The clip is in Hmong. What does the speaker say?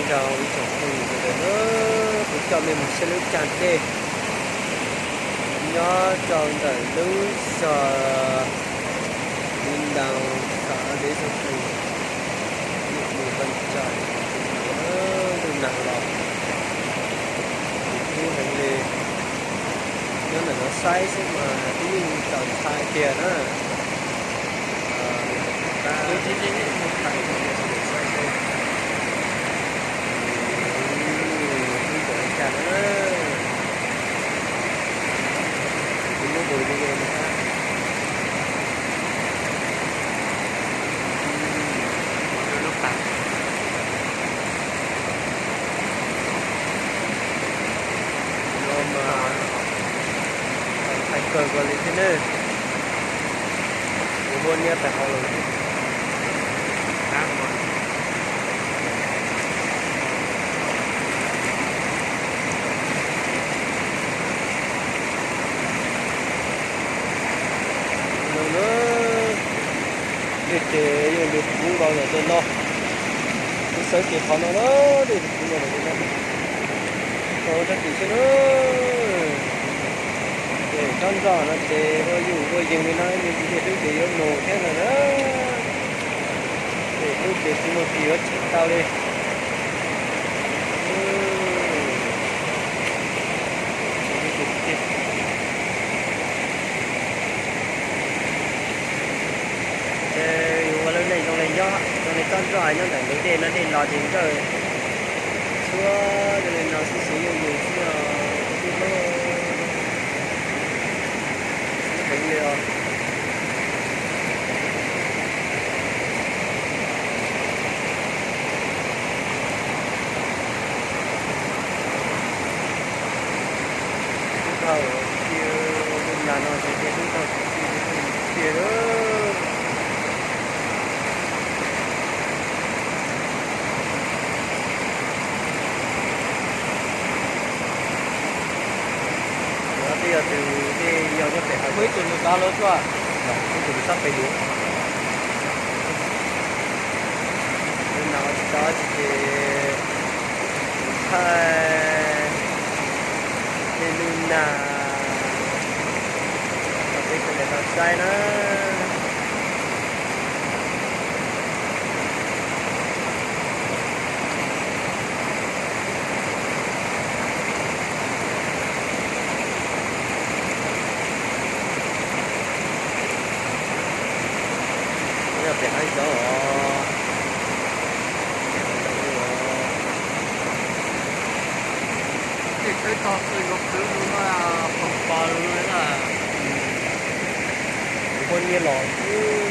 Nyob zoo ib tsoom phooj ywg sawv daws na, kuv coj mej mus saib lub cag dej nyob rau ntawm lub zos Li Ntaus, xeev Dej Zog Phoos, nws paj tsa, lub nag los kub heev li. Nyob ntawm no saib xwb mas twb yeej txaus ntshai tiag na. Ib ncov li cas na, kuv muab tus video no. No mas hais kawg kawg li thiab ne. Kuv muab niab pem hauv lawm. No na, dej ces yeej li kub nkaus ntawm no. Kuv xav tias qhov no na, dej kub nkaus ntawm no. Tau sab tim xwb na. Ces tsob ntxo no ces ua yuj ua yees li no, me ntsis dej hlwb ces yuav nug thiab no na. Dej hlwb ces tsis muaj kis yuav tsis tau li. Ces yus ua lub neej zoo li nyob zoo li tsob ntxo nyob ntawm ntug dej no, dej los ces nkawj txhua zoo li no xwb, xwb yeej yees xwb os. Xwb heev li os. Tub thawj cia, lub nag no ces cia tub thawj cia, cia lawm. Twb yog tus dej yog nyob pem hauv, muaj ib tug nws kav lawv tuaj, ib tug nws sab pem yus. Lub nag tsis tau tsis ces thaij tej lub nag rau peb sawv daws tau saib na. Pem hav zoov os. Tej tshawb tog xwb zoo xwb no, pos pos no na. Kuv muab niab los xwb.